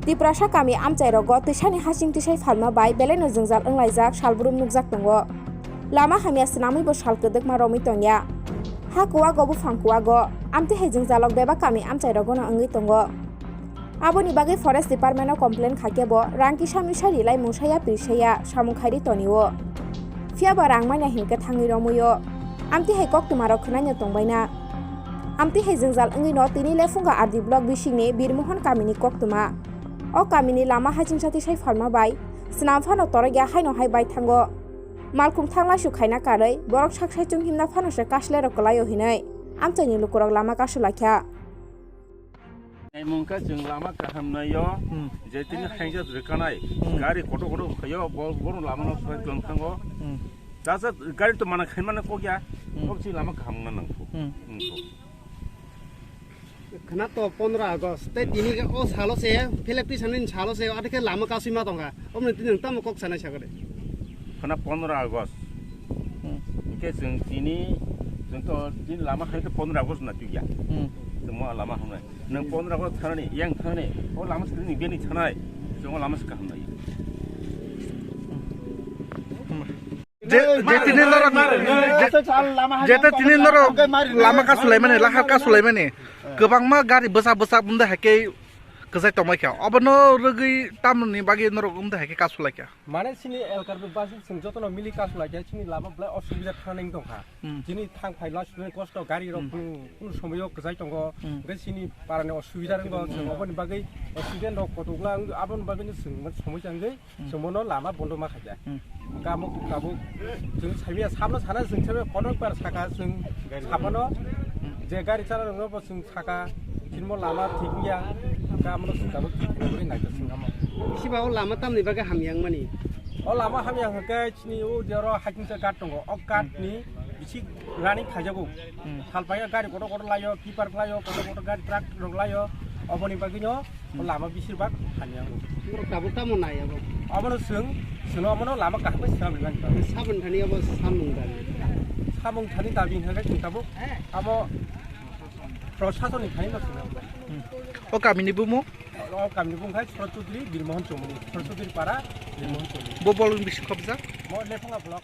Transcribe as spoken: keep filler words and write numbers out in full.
Tiprasa kami amchairogo twisani hasing twisai phalma bai belaino jwngjal wnglaijak salbrum nukjak tongo. Lama hamya swnamwibo sal kwdwkma romwi tongya. Ha kuwago buphang kuwago amtwi hai jwngjalok bebak kami amchairogono wngwi tongo. Aboni bagwi Forest Department-o complain kha khe bo rang kisa misa rilai mungsaya pirsaya samung khairi tonio. Phiya bo rang manya hinkhe thangwi romwio. Amtwi hai koktwmarok khwnaino tongbaina. Amtwi hai jwngjal wngwino tini Lephunga R D block bisingni Birmohon kamini koktwma. O kamini lama hachingsa twisai phalma bai swnam phano torokya haino hai bai thango. Malkhung thanglaisu khaina karwi borok sak saichung himna phano se kaslerok kwlaio hinwi amchaini lukurok lama kasu laikha. Naimungkha chwng lama kaham naio, Hmm. je tini hainjak rwkanai, Hmm. gari kotor kotor phaio, bo-, bono lama no soi tong thango. Hmm. Jasa gari to mana khaimana kokya, Hmm. kok chini lama kaham na nangkho. Hmm. Nangkho. Khna to pondro August, tei tini o salo se, philip twi sanani salo se, ade khe lama kasui ma tongkha. Omni tini nwng tamo kok sanai sakha de. Khna pondro August. Hmm. Hingke chwng tini, chwng to tini lama hai to pondro August na tuya. Hmm. Chwng mo lama hamnai. Nwng pondro August thanani, yang thanani, o lama screen ni bini thanai. Chwng o lama se kaham nai. Hmm. Je, je tini norok, je, je te tini norok lama kasulaimani, lahar kasulaimani, kwbangma gari bwsa bwsa bumda hai khe kwchai tongbai kha. Obono rwgwi tamoni bagwi norok bumda hai khe kasulai kha. Mane chini L K R P basi chwng jotono mili kasulai kha, chini lama belai osubida thanani wng tongkha. Hmm. Chini thang phai la student kosto gari rok Hmm. kunu, kunu somoyo kwchai tongo. Hmm. Hwnkhe chini parani osubida rwngbo chwng Hmm. oboni bagwi student rok kotokla wng, aboni bagwino chwng somoi changwi Hmm. Chwngbono lama bondo ma khaikha. Hmm. Hwnkhe amo tabuk chwng saimanya sabno sana chwng saimanya kono bar saka chwng Gari sabono Hmm. je gari chana rokno bo chwng saka chini mo lama thik ya hwnkhe amono chwng tabuk thik khe nai kha chwng amo. Bisi ba o lama tamni bagwi hamya wngmani? O lama hamya hwnkhe chini o je oro hakingsa ghat tongo, o ghat ni bisi running khaijago. Hmm. Salpaiya gari kotor kotor laio, tipper laio, kotor kotor gari truck rok laio, oboni bagwino O lama bisir bak hamya wngo. Borok tabuk tamo nai abo? Abono chwng, chwngno abono lama kaham bai swnam rimani bagwi. Saboni thani abo samung dabi. Samung thani dabi hwnkhe chwng tabuk amo prosasoni thani no swnam. Hmm. O kamini bumung? O kamini bumung khai Soro Chaudhuri Birmohon Chomoni. Soro Chaudhuri para Birmohon Chomoni. Bo bolong bisi khobjak? Mo Lephunga block.